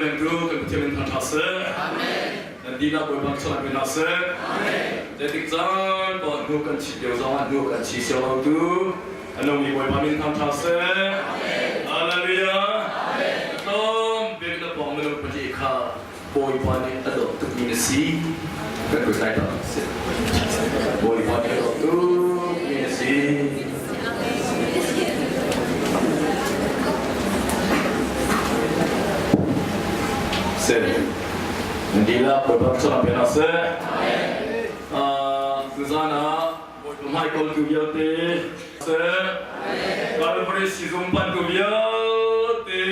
vengtu kan Pathian min thangṭhat seh. Nan dihlak Bawipa thluachuah pe hna seh. Zeitik caan paoh hnu kan chit lio zongah hnu kan chi siang lotu a nungmi Bawipa min thangṭhat seh. Hallelujah. Tlawm bik na pawng minung pahnih kha Bawipa nih a dawt tukmi na si. Kan kut lai tak sih. Bawipa nih a dawt tukmi na si. Seh. Nan dihlak Bawipa thluachuah pe hna seh. Tuzan ah Bawipa hmaikawltu vialte seh. Calvary sizung pantu vialte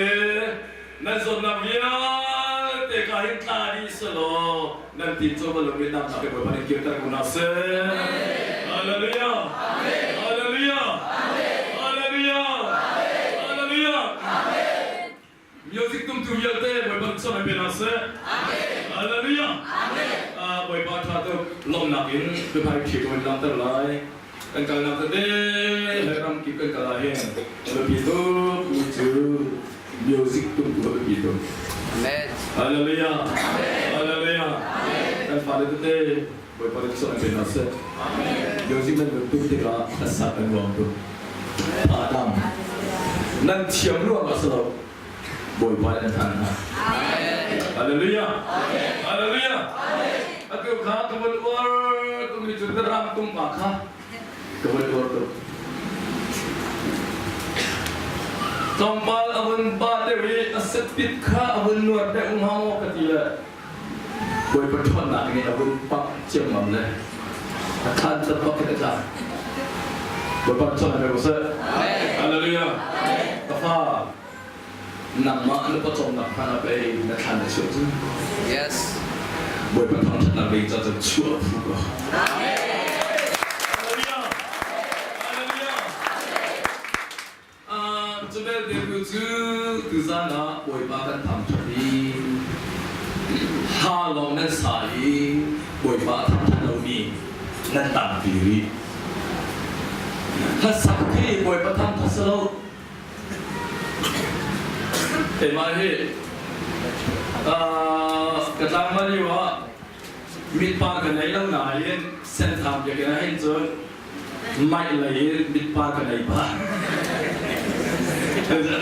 nan zawtnak vialte ka hin tla dih selaw nan tin cu bal lomi damnak he Bawipa nih kirter ko hna seh. Hallelujah. Hallelujah. Hallelujah. Hallelujah. Music tumtu vialte Bawipa nih sawm pe hna seh. Hallelujah. Bawipa tha tuk lawmhnak in biahmai ṭhi ko in langhter lai. Kan kalnak tete he ramkip kan kal ah hin biapi tuk mi cu music tumtu a biapi tuk. Amen. Hallelujah. Hallelujah. Kan fale tete Bawipa nih sawm pe hna seh. Music nan van tum tikah a sak an nuam tuk. Adam. Nan thiam ruang ah si lo. Bawipa nih an than hna. Hallelujah. Hallelujah. Atu kha ka van uar tumi cu ram tum pa kha ka van uar tuk. Tlawmpal a vun ba deuh i a setpit kha a vun nuar deuh hnga maw ka ti le Bawipa ṭhawnnak nih a vun pamh ciammam le a than cat bak in a tla. Bawipa ṭhawnnak pe ko seh. Hallelujah. Ka fa nangmah na pawcawmnak hmanh ah pei na thlan na chuah cu. Yes. Bawipa thangṭhatnak ding ca cu chuah phu ko. Hallelujah. Hallelujah. Cu belte tu cu tuzan ah Bawipa kan thangṭhat i hla lawng nan sa i Bawipa a thangṭhat lomi nan tampi rih. Hlasak khi Bawipa thangṭhat si lo. Keimah hi ka tlangval lio ah mitpa ka nei lo nain senthang biakinn ah hin cun maih lei in mitpa ka nei pah.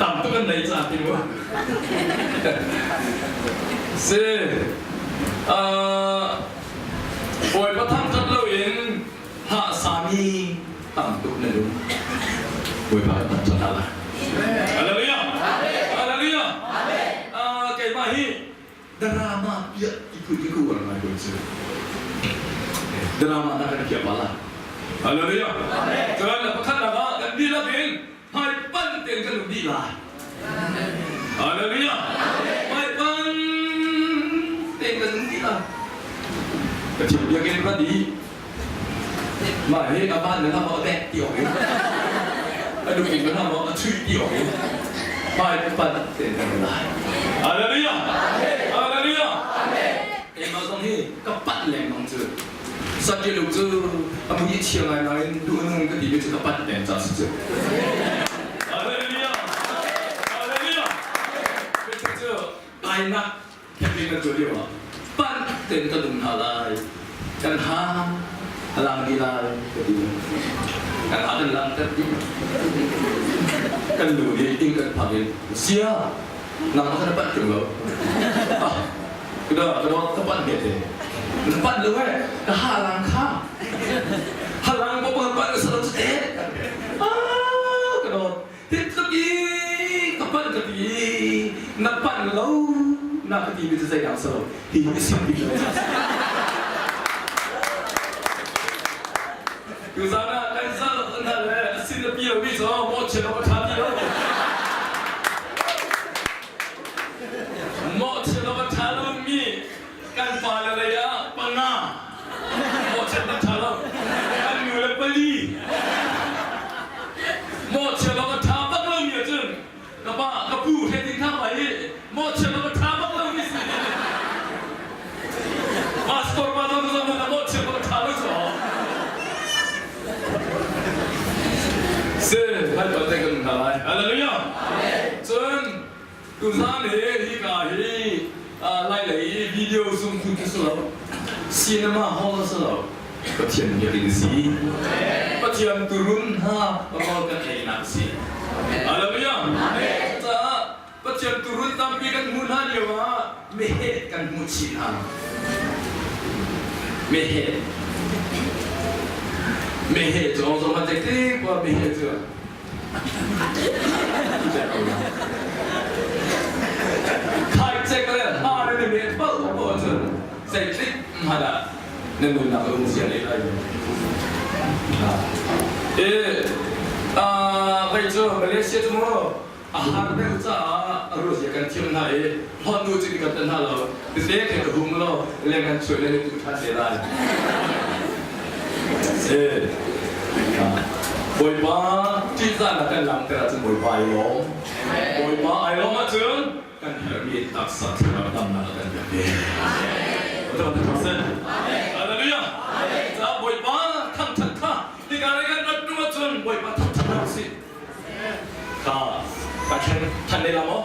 Tam tuk an nei ca ti mu. Si Bawipa thangṭhat loin hlah sami tam tuk na lung. Bawipa kan thangṭhat hna lai. Hallelujah. Hallelujah. Keimah hi drama piah ti phun hi ka uar ngai ko cu. Drama na kan piah bal ah. Hallelujah. Cun pakhatnak ah kan dihlak in hmaipan tein kan um dih lai. Hallelujah. Hmaipan tein kan um dih lai. Pathian biakinn rat i mah hi a van na maw dek ti awk in a nupi na maw a chuih ti awk in hmaipan tein kan um lai. Hallelujah. Hallelujah. Keimah zong hi ka panh lengmang cu. Saṭil cu a mui chia ngai nain duh a nung ka timi cu ka panh peng ca si cu. Hallelujah! Hallelujah! Cucu cu ainak campaign kan tuah lio ah panh tein kan um hna lai. Kan ha a lang dih lai ka ti. Kan ha kan langter dih. Kan nu nih inn kan phak in sia nangmah kha na panh ṭung lo. Ka ka panh ve te. Na panh lo eh ka halang kha. Halang ko ka panh sa lo cu te. Ah ka dawt. Titluk i ka panh ka ti na panh lo na ka ti mi cu zei dang sa lo. Hi hi sim bik lo. Tuzaan ah kan zal hna le a sin a pi lo mi cu mawhchiat awk a ṭha ti lo. Mawhchiat awk a ṭha lomi kan pale lei ah panga mawhchiat a ṭha lo. Kan nu le pali mawhchiat awk a ṭha bak lomi ahcun ka pa ka pu he ding thang lai i mawhchiat awk a ṭha bak lomi si. Pastor pa zong zong na mawhchiat awk a ṭha lo cu. Si, hai pa te kan hna lai. Hallelujah. Cun. Tuzan hi hika hi Lailei i video zoom phun khi si lo. Cinema hall a si lo. Pathian biakinn si. Pathian turun hna rawl kan einak si. Hallelujah. Cucaah Pathian turun tampi kan hmuh hna lio ah meheh kan hmuh chih hna. Meheh. Meheh cu zong a tek kwa meheh cu Khaicek le ha na ni met bal ko ahcun zeitik hmanh ah na nunnak a um zia leh lai lo. Vei cu Malaysia cu mu a har deuh caah a ruah kan thiam hna i hon nu cin kan tan hna lo tete khe ka hum lo leng kan chuai le tu ṭhan te lai. Bawipa ṭihzahnak kan langhter ahcun Bawipa ai lawm. Bawipa ai lawm ahcun kan herhmi taksa thlarau damnak a kan pek ve. Hallelujah. Caah Bawipa thangṭhat kha hika lei kan rat hnu ahcun Bawipa thangṭhat hna usih. Kha ka ṭhen ṭhan leh la maw?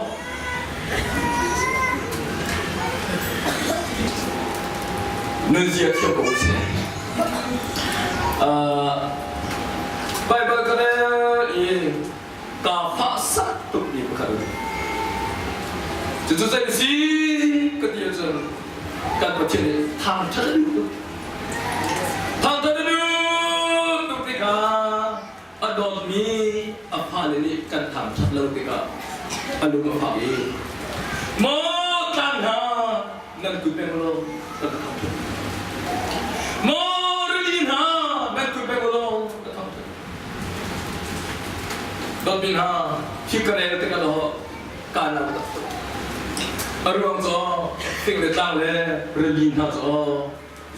Nunzia thiam ko usih. Baibal ka rel i kaa fahsak tukmi pakhat a Cucu zei si ka ti ahcun kan Pathian nih thangṭhat a duh tuk. Thangṭhat a duh tuk tikah a dawtmi a fale nih kan thangṭhat lo tikah a lung a fak i maw tlang hna nan kut peng law kan ka thangṭhat maw rili hna nan kut peng law ka thangṭhat dawtmi hna hi ka rel tikah daw kaa lam tak a ruang cu fing le tlang le rili hna cu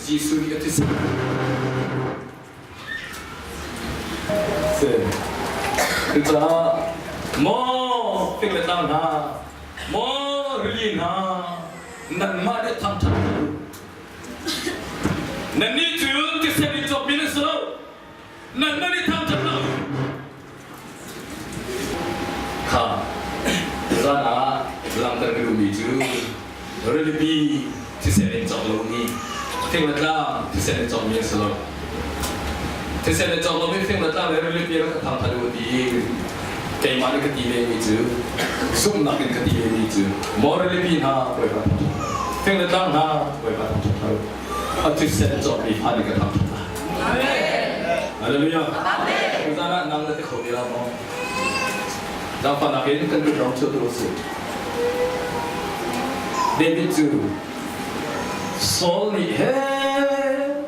Jesuh nih a thisen Cucaah maw fing le tlang hna, maw rili hna, nanmah nih thangṭhat hna u. Nannih cu thisen in cawkmi nan si lo, nanmah nih thangṭhat hna u. Kha zan ah langhter ka duhmi cu rilipi thisen in cawk lomi fing le tlang thisen in cawkmi an si lo. Thisen in cawk lomi fing le tlang le rilipi rak ka thangṭhat u ti i keimah nih ka ti vemi cu zumhnak in ka ti vemi cu maw rilipi hna Bawipa thangṭhat fing le tlang hna Bawipa thangṭhat hna u a thisen cawkmi fa nih ka thangṭhat hna. Hallelujah. Tuzan ah nang na ti kho ti lo maw? Zaangfahnak in kan kut lawng chuah tu usih. David cu Saul nih he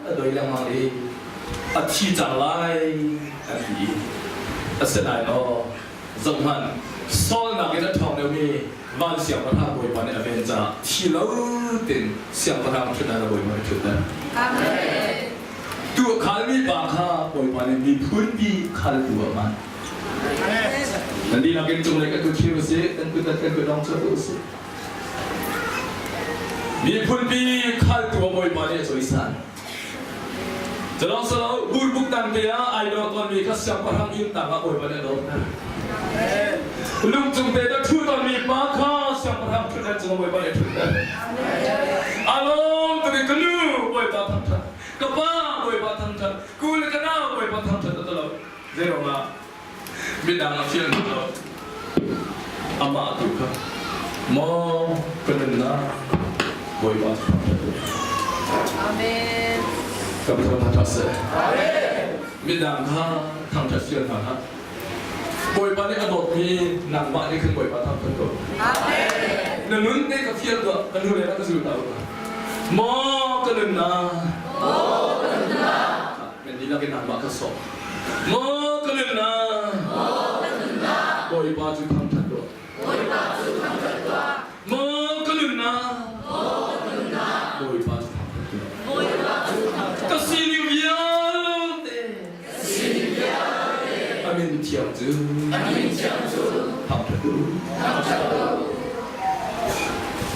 a doi lengmang i a thi cang lai an ti. Asinain aw zohhmanh Saul nakin a ṭhawng deuhmi van siangpahrang Bawipa nih a ven caah thi lo tein siangpahrang ṭhutdan a Bawipa nih ṭhutdan. Amen. Tu a khalmi pa kha Bawipa nih miphunpi khaltu a hman. Nan dihlak in cunglei kan kut thlir usih, kan kut kan kut dong chuah usih. Miphunpi khaltu a Bawipa nih a cawisan. Culawng silo burbuk tang te ah ai dor tawnmi kha siangpahrang inn tang ah Bawipa nih a dor hna. Lungcung te na ṭhu tawnmi pa kha siangpahrang ṭhutdan cung ah Bawipa nih a ṭhutter. Alawm tuk i ka nu Bawipa thangṭhat, ka pa Bawipa thangṭhat, ku le ka nau Bawipa thangṭhat a ti lo. Zeiruangah midang a fial hna lo. Amah tu kha maw ka nunnak Bawipa cu thangṭhat u. Amen. Ka Pathian thangṭhat seh. Midang kha thangṭhat fial hna hlah. Bawipa nih a dawtmi nangmah nih khan Bawipa thangṭhat ko. Amen. Na nun te ka fial tuah, ka nu le ka zul hna u. Maw ka nunnak. Maw ka nunnak. Nan dihlak in nangmah ka sawm. Maw ka nunnak. Maw ka nunnak. Bawipa cu thangṭhat tuah. Bawipa cu thangṭhat tuah. Maw ka nunnak. Maw ka nunnak. Bawipa cu thangṭhat tuah. Bawipa cu thangṭhat Ka sining vialte. Ka sining vialte. A min thiang cu. A min thiang cu. Thangṭhat u. Thangṭhat u.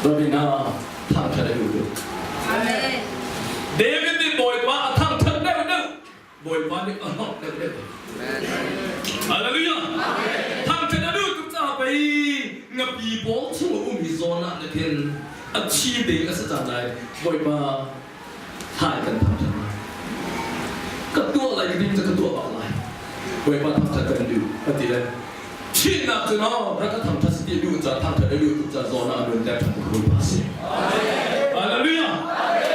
Rabina thangṭhat a duh tuk. Amen. David nih Bawipa a thangṭhat deuh deuh. Bawipa nih a hlawk deuh deuh. Hallelujah. Thangṭhat a duh tuk caah pei Ngapi pawl chung a um hi zawn ah na khin a thi ding a si cang lai. Bawipa hai kan thangṭhat lai. Ka tuah lai ka ding cu ka tuah bak lai. Bawipa thangṭhat kan duh a ti le thihnak cu no rak ka thangṭhat si ti duh ca thangṭhat a duh tuk ca zawn ah a nun ter ṭhan tu Bawipa si. Hallelujah!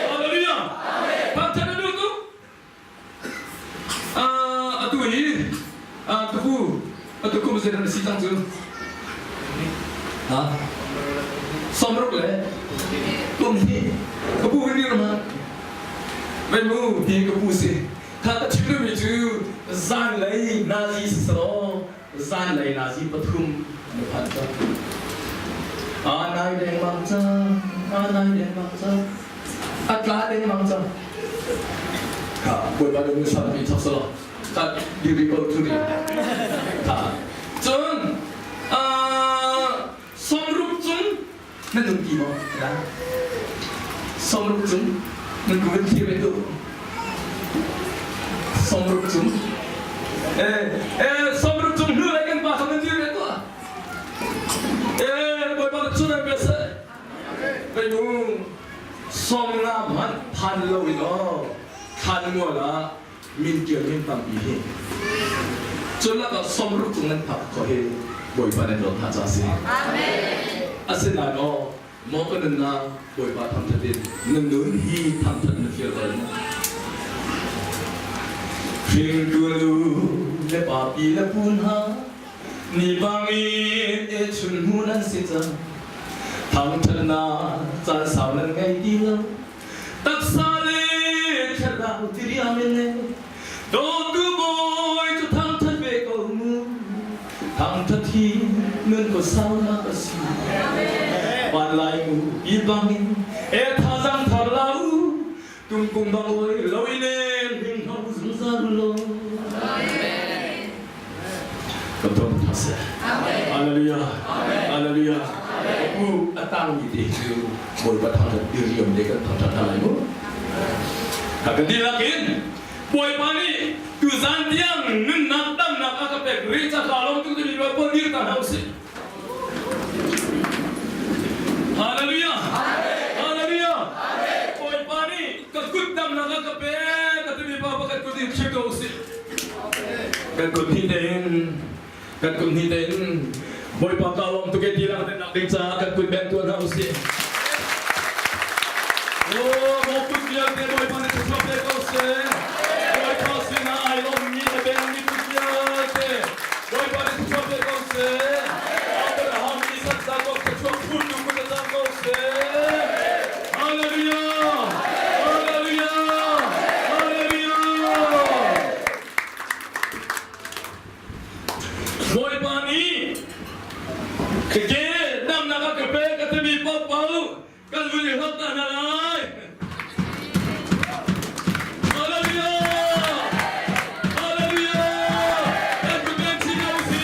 Hallelujah! Thangṭhat a duh tuk. Atu hi tuku atu kum zeidah na si cang cu? Ha? Sawmruk le kum hnih ka pu hi dir ma? Vei mu ti ka pu si. Kha ka chim duhmi cu zanlei nazi si selaw zanlei nazi pathum na phan cang. Aa nai dengmang cang, aa nai dengmang cang. A tla dengmang cang. Kha Bawipa nu sampi chok selaw ka diri ko thuri. Kha cun sawmruk cung na nung ti maw? Sawmruk cung nan ku thi ve tu. Sawmruk cung sawmruk cung hnu lai kan pa kha nan dir ve tu. Bawipa na cun an bia seh. Kanu sawmnga hmanh phan lo in aw thlanmual ah min ṭial min tampi hi cu lakah sawmruk cung nan phak khawh hi Bawipa nan dawt hna ca a si. Asinain aw maw ka nunnak Bawipa thangṭhat in na nun hi thangṭhat na fial bal maw? Hringtu nu le pa pi le pu hna Ni bangin e chun hmu nan si cang. Thangṭhatnak caan sau nan ngei ti lo. Taksa le thlarau diriam in le dawtu bawi cu thangṭhat ve ko mu. Thangṭhat hi nun ko saunak a si. Van lai mu pi bangin e thazang thar la u. Tungkung bang oi lo in hing ho zungzal lo. Kan tuan hna seh. Hallelujah. Hallelujah. Pu a tangmi te cu Bawipa thangṭhat diriam le kan thangṭhat hna lai mu. Ka kan dihlak in Bawipa nih tuzan tiang nunnak damnak a ka pek rih ca ka lawm tuk timi Bawipa dir ta hna usih. Hallelujah. Hallelujah. Bawipa nih ka kut damnak a ka pek ka timi pa pakhat kut in thlir ko usih. Kan kut hnih tein kan kut hnih tein Bawipa ka lawm tuk e ti langhternak ding caah kan kut beng tuah hna usih. Oh, maw kut vialte Bawipa nih thluachuah pe ko seh. Bawipa sinah ai lawmmi na bengmi kut vialte Bawipa nih thluachuah pe ko seh. Abraham, Isaac, Jacob thluachuah phurtu kut a cang ko seh. Hallelujah! Hallelujah! Hallelujah! Bawipa nih ka ke damnak a ka pek a timi paohpaoh kan vun i hlawt hna lai. Hallelujah! Hallelujah! Kan Pathian si ko si.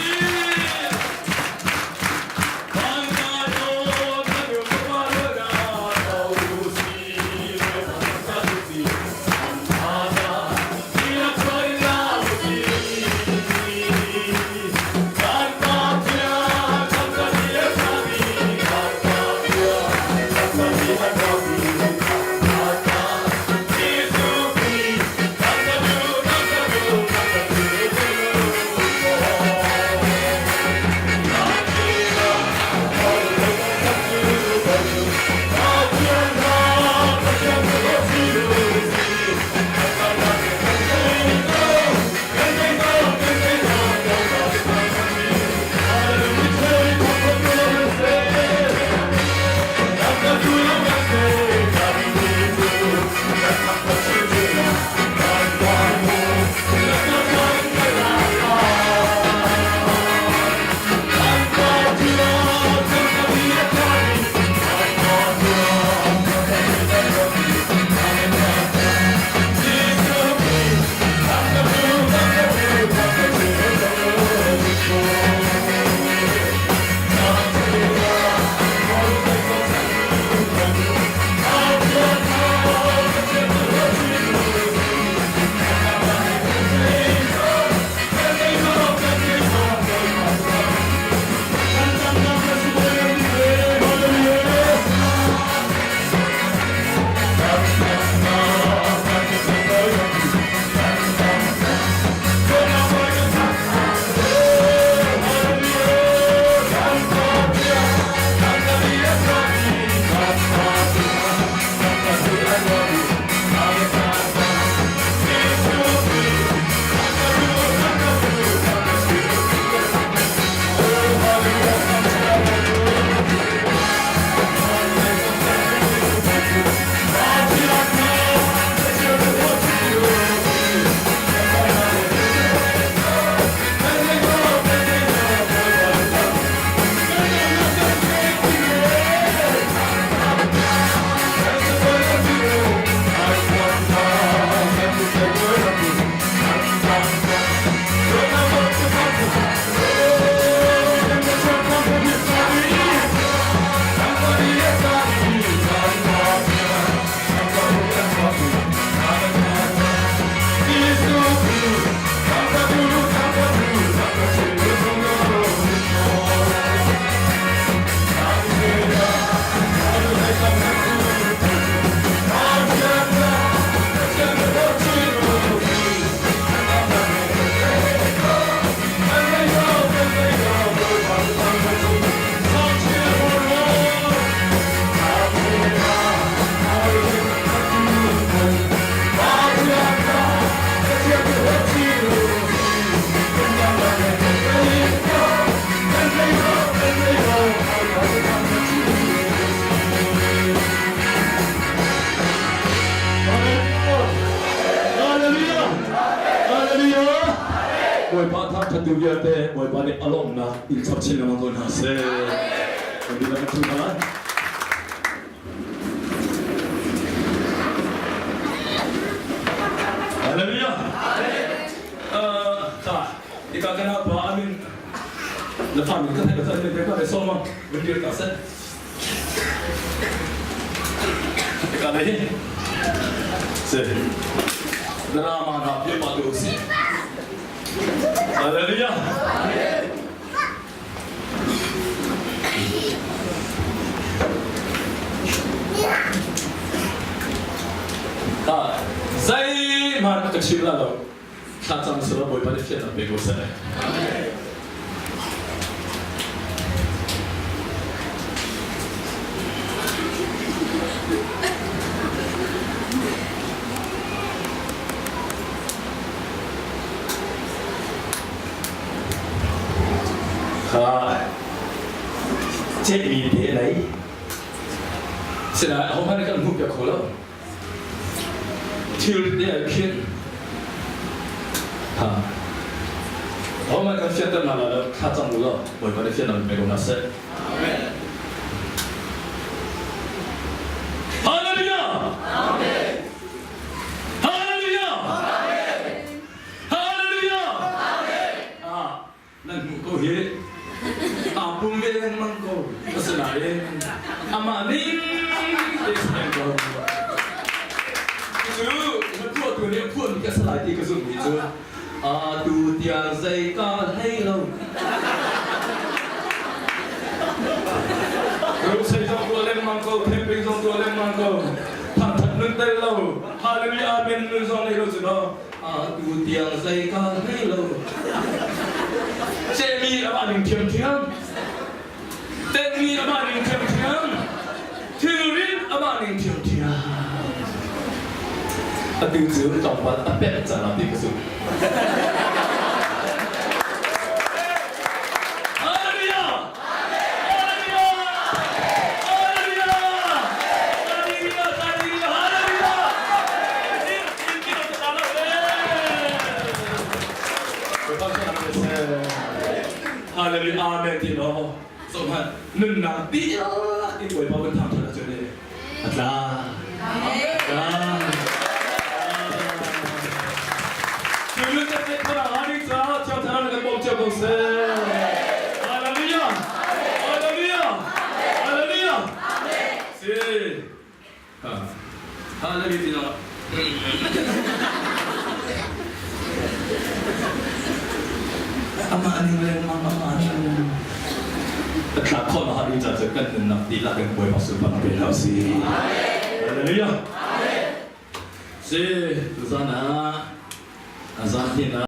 vialte Bawipa nih a lawmhnak in chap chin lengmang ko hna seh. Kan dihlak kan ṭhu hna. Hallelujah. Ta ika kana pa amin na fa min ka thai ka thai ka thai soma vun dir ta se. Ika le hi. Se. Drama na pye pa tu si. Hallelujah. Zeihmanh ka chim la lo. Thlacam sila Bawipa nih fiannak pe ko seh. Cehmi te lei sinain ahohmanh nih kan hmuhpiak kho lo. Thil te ah khin ha ahohmanh kan fianter hna lai lo, thlacam u law Bawipa nih fiannak in pe ko hna seh. Hallelujah! Hallelujah! Hallelujah! Ah, nan hmuh ko hi. Aa pum ve lengmang ko. Asinain amah ning te si ko. Cu na phuahtu nih a phuahmi ka salai ti ka zumhmi cu atu tiang zei ka hlei lo. Rosei zong tuah lengmang ko, camping zong tuah lengmang ko, thangthat nun tel lo, hallelujah amen nun zong nei lo cu no. Atu tiang zei ka hlei lo. Cehmi amah ning thiamthiam. Tenhmi amah ning thiamthiam. Thilrit amah ning thiamthiam. Atu cu tlawmpal a pek cang ti ka zumh. Hallelujah! Hallelujah! Hallelujah! Hallelujah! Hallelujah! Hallelujah! Amen ti law zohhmanh nunnak dihlak in Bawipa kan thangṭhat ahcun a tla. Tla. Cu nun na theih khawh ding caah Thiang Thlarau nih kan bawm cio ko seh. Hallelujah! Hallelujah! Hallelujah! Si. Hallelujah ti zong Amah ning lengmang amah ning tla khawh na ding ca cu kan nunnak dihlak in Bawipa sunparnak pe hna usih. Hallelujah. Si, tuzan ah zan hin ah.